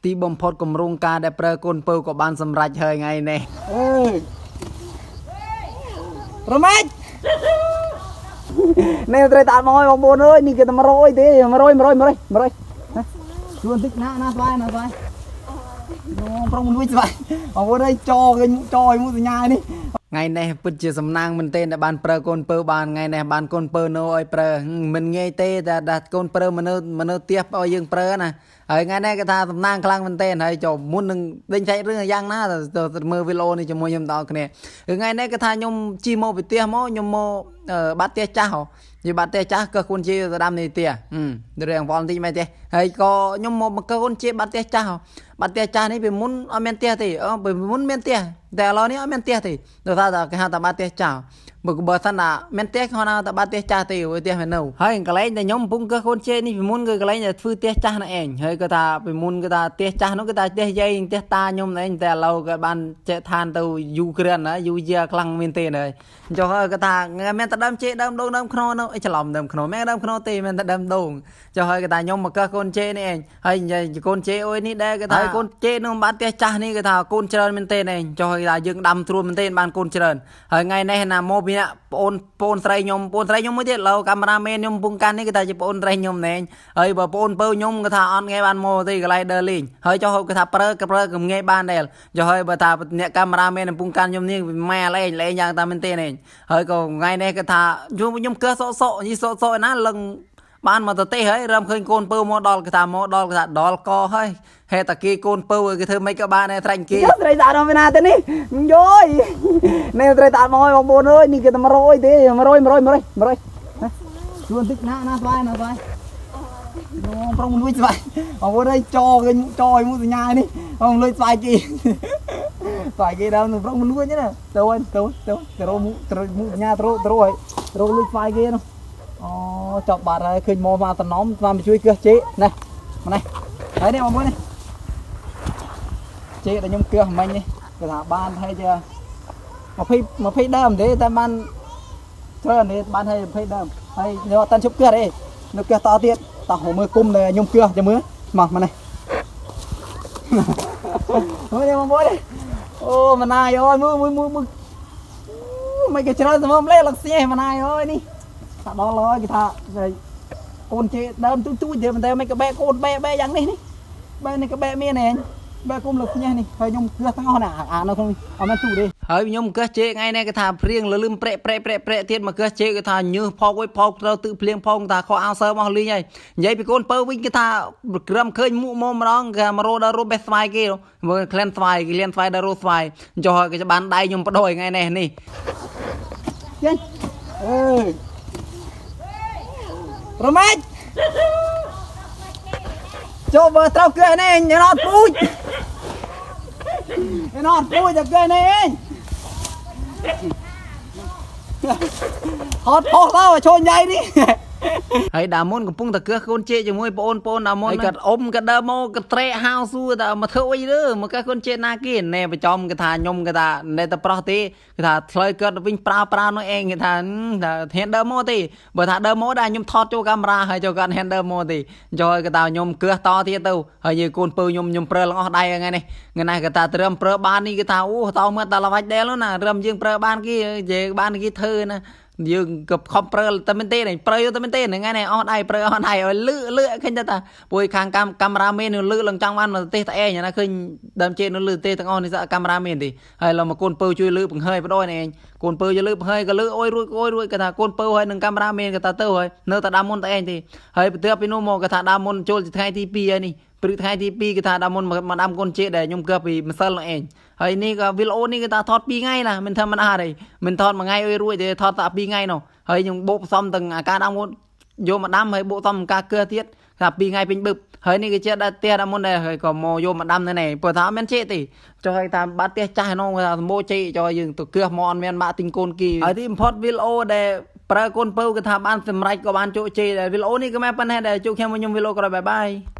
ទីបំផុតគម្រោងការដែលប្រើកូនពៅក៏បានសម្រេចហើយថ្ងៃនេះ អឺរមែចនេះត្រូវតាមកឲ្យបងប្អូនអើយនេះគេតែ100ទេ100 100 100 100ណាជួនតិចណាណាស្វាយណាស្វាយអូប្រុងមួយស្វាយបងប្អូនអើយចោគេចោឲ្យមុខសញ្ញានេះ ថ្ងៃនេះពិតជាសំណាងមែនទែនដែលបានប្រើកូនពៅបានថ្ងៃនេះបានកូនពៅនៅឲ្យប្រើហឹមមិនងាយទេតែដល់កូនពៅមនុស្សមនុស្សទៀបឲ្យយើងប្រើណាហើយថ្ងៃនេះគេថាសំណាងខ្លាំងមែនទែនហើយចូលមុននឹងដេញចែករឿងយ៉ាងណាទៅមើលវីដេអូនេះជាមួយខ្ញុំដល់គ្នាគឺថ្ងៃនេះគេថាខ្ញុំជិះមកពីផ្ទះមកខ្ញុំមកបាត់ផ្ទះចាស់ហ៎និយាយបាត់ផ្ទះចាស់ក៏កូនជាទៅដាំនេះផ្ទះហឹមរឿងវល់បន្តិចមែនទេហើយក៏ខ្ញុំមកមកកូនជាបាត់ផ្ទះចាស់ហ៎បាត់ផ្ទះចាស់នេះពីមុនអត់មានផ្ទះទេអឺពីមុនមានផ្ទះតែឥឡូវនេះអត់មានផ្ទះទេដោយសារតែគេហៅថាបាត់ផ្ទះចាស់បើសិនថាមានផ្ទះគេហៅថាបាត់ផ្ទះចាស់ទេព្រោះផ្ទះមិននៅហើយកន្លែងដែលខ្ញុំកំពុងកើកូនជេនេះពីមុនគឺកន្លែងដែលធ្វើផ្ទះចាស់នោះឯងហើយគាត់ថាពីមុនគាត់ថាផ្ទះចាស់នោះគឺថាផ្ទះយាយផ្ទះតាខ្ញុំនោះឯងតែឥឡូវគាត់បានចែកឋានទៅយូគ្រានណាយូយាខ្លាំងមែនទេហើយអញ្ចឹងហើយគាត់ថាមានតែដើមជេដើមដូងដើមខ្នុរនៅអីច្រឡំដើមខ្នុរមានដើមខ្នុរទេមានតែដើមដូងចុះហើយគាត់ថាខ្ញុំមកកើកូនជេនេះឯងហើយនិយាយកូនជេអុយនេះដែរគាត់ថាហើយកូនជេនោះបានផ្ទះចាស់នេះគាត់ថាកូនច្រើនមែនទេឯងចុះហើយថាយើងដាំត្រួតមែនទេបានកូនច្រើនហើយថ្ងៃនេះណាមកពីអ្នកប្អូនប្អូនស្រីខ្ញុំប្អូនស្រីខ្ញុំមួយទៀតឡូវកាមេរ៉ាមែនខ្ញុំកំពុងកាន់នេះគឺថាជាប្អូនស្រីខ្ញុំណែឯងហើយបើប្អូនពៅខ្ញុំគឺថាអត់ងាយបានមកទេកន្លែងដើរលេងហើយចុះគឺថាប្រើក៏ប្រើក៏ងាយបានដែរចុះហើយបើថាអ្នកកាមេរ៉ាមែនកំពុងកាន់ខ្ញុំនេះម៉ែលែងលែងយ៉ាងតាមមែនទេឯងហើយក៏ថ្ងៃនេះគឺថាខ្ញុំខ្ញុំកើសក់សក់ញីសក់សក់ណាលឹងបានមកទៅទេហើយរំឃើញកូនពៅមកដល់គេថាមកដល់គេថាដល់កហើយហេតុតែគេកូនពៅគេធ្វើមិនក៏បានដែរត្រាញ់គេ យកត្រីតាដល់ពីណាទៅនេះយយនេះត្រីតាមកឲ្យបងប្អូនអើយនេះគេតែ100ទេ100 100 100 100ណាជួនតិចណាណាស្វាយណាស្វាយអូប្រុងលួចស្វាយបងប្អូនអើយចោគេចោឲ្យមុខសញ្ញានេះបងលួចស្វាយគេស្វាយគេដល់ប្រុងលួចណាទៅទៅទៅទៅរមុខទៅមុខសញ្ញាទៅទៅឲ្យទៅលួចស្វាយគេនោះអូចប់បាត់ហើយឃើញមកមកតំណមមកជួយគឹះជេណាមកនេះហើយនេះបងប្អូននេះ ចេដែលខ្ញុំគឹះមិញនេះគេថាបានហើយជា20 20ដើមទេតែបានច្រើនទេបានហើយ20ដើមហើយខ្ញុំអត់តាន់ជប់គឹះទេនៅគឹះតទៀតតោះមើលគុំដែលខ្ញុំគឹះចាំមើលមកមកនេះមើលនេះបងប្អូនអូម៉ណាយអើយមើលមើលមើលមើលមិនគេច្រើនសមម្លេះលឹកស្ញេះម៉ណាយអើយនេះថាដល់ហើយគេថាកូនជេដើមទូចទូចទេប៉ុន្តែមិនក៏បែកកូនបែកបែកយ៉ាងនេះនេះបែកនេះក៏បែកមានឯង បែកគុំលើស្ញេះនេះហើយខ្ញុំគឹះទាំងអស់ណាអានៅក្នុងអត់មែនទូទេ ហើយខ្ញុំកើសជេថ្ងៃនេះគេថាព្រៀងលលឹមប្រែកប្រែកប្រែកប្រែកទៀតមកកើសជេគេថាញើសផោកអុយផោកត្រូវទឹកភ្លៀងផងថាខោអាវសើមកលីងហើយនិយាយពីកូនពៅវិញគេថាក្រឹមឃើញមុខមកម្ដងគេមករោដល់រូបបេះស្វាយគេមើលក្លិនស្វាយគេលៀនស្វាយដល់រូបស្វាយចុះហើយគេបានដៃខ្ញុំបដ ாய் ថ្ងៃនេះនេះ ចេញអើយរមែចចូលបើត្រូវគឹះនេះឯងអត់ពូជឯងអត់ពូជតែគឹះនេះឯងហត់ផុសទៅចូលញ៉ៃនេះ ហើយដាមុនកំពុងតែកើសកូនជេជាមួយបងអូនបងដាមុនហើយគាត់អ៊ំគាត់ដើរមកគាត់ត្រែកហៅសួរថាមកធ្វើអីទៅមកកើសកូនជេណាគេណែប្រចំគេថាខ្ញុំគេថាណែតែប្រុសទេគេថាឆ្លើយគាត់វិញប្រើប្រើនោះឯងគេថាថាហ៊ានដើរមកទេបើថាដើរមកដែរខ្ញុំថតចូលកាមេរ៉ាហើយចូលគាត់ហ៊ានដើរមកទេចូលគាត់ថាខ្ញុំកើសតទៀតទៅហើយយាយកូនពៅខ្ញុំខ្ញុំប្រើលងអស់ដៃថ្ងៃនេះថ្ងៃនេះគាត់ថាត្រឹមប្រើបាននេះគេថាអូតោមើលតលវាច់ដែលណាត្រឹមយើងប្រើបានគេនិយាយបានគេធ្វើណាយើងក៏ខំប្រើតែមែនទេប្រើតែមែនទេហ្នឹងថ្ងៃនេះអស់ដៃប្រើអស់ដៃឲ្យលឺលឺឃើញតែពួយខាងកាមេរ៉ាមែនលឺឡើងចង់បានមកទេតែឯងណាឃើញដើមជេនៅលឺទេទាំងអស់នេះកាមេរ៉ាមែនទេហើយឡើងមកកូនពៅជួយលឺបង្ហើយបដ ாய் នេះឯងកូនពៅជួយលឺបង្ហើយក៏លឺអុយរួចអុយរួចគេថាកូនពៅហើយនឹងកាមេរ៉ាមែនគេថាទៅហើយនៅតែដើមមុនតែឯងទេហើយបន្ទាប់ពីនោះមកគេថាដើមមុនចូលថ្ងៃទី2ហើយនេះព្រឹកថ្ងៃទី2គេថាដើមមុនមកដាំកូនជេដែលខ្ញុំកើពីម្សិលនោះឯងហើយនេះក៏វីដេអូនេះគេថាថត2ថ្ងៃណាមិនធម្មតាទេមិនថតមួយថ្ងៃអុយរួចទេថតតែ2ថ្ងៃនោះហើយខ្ញុំបូកផ្សំទាំងអាការដាំកូនយកមកដាំហើយបូកផ្សំការកើទៀតថា2ថ្ងៃពេញបឹបហើយនេះគេជាដល់ផ្ទះដល់មុនដែរហើយក៏មកយកមកដាំនៅនេះព្រោះថាអត់មានជេទេចុះឲ្យតាមបាត់ផ្ទះចាស់នោះគេថាសម្បូរជេចុះយើងទៅកើមកអត់មានបាក់ទិញកូនគីហើយទីបំផុតវីដេអូដែលប្រើកូនពៅគេថាបានសម្រេចក៏បានជោគជ័យដែរវីដេអូនេះក៏មែនប៉ុណ្ណេះដែរជួបខ្ញុំខ្ញុំវីដេអូក្រោយ bye bye.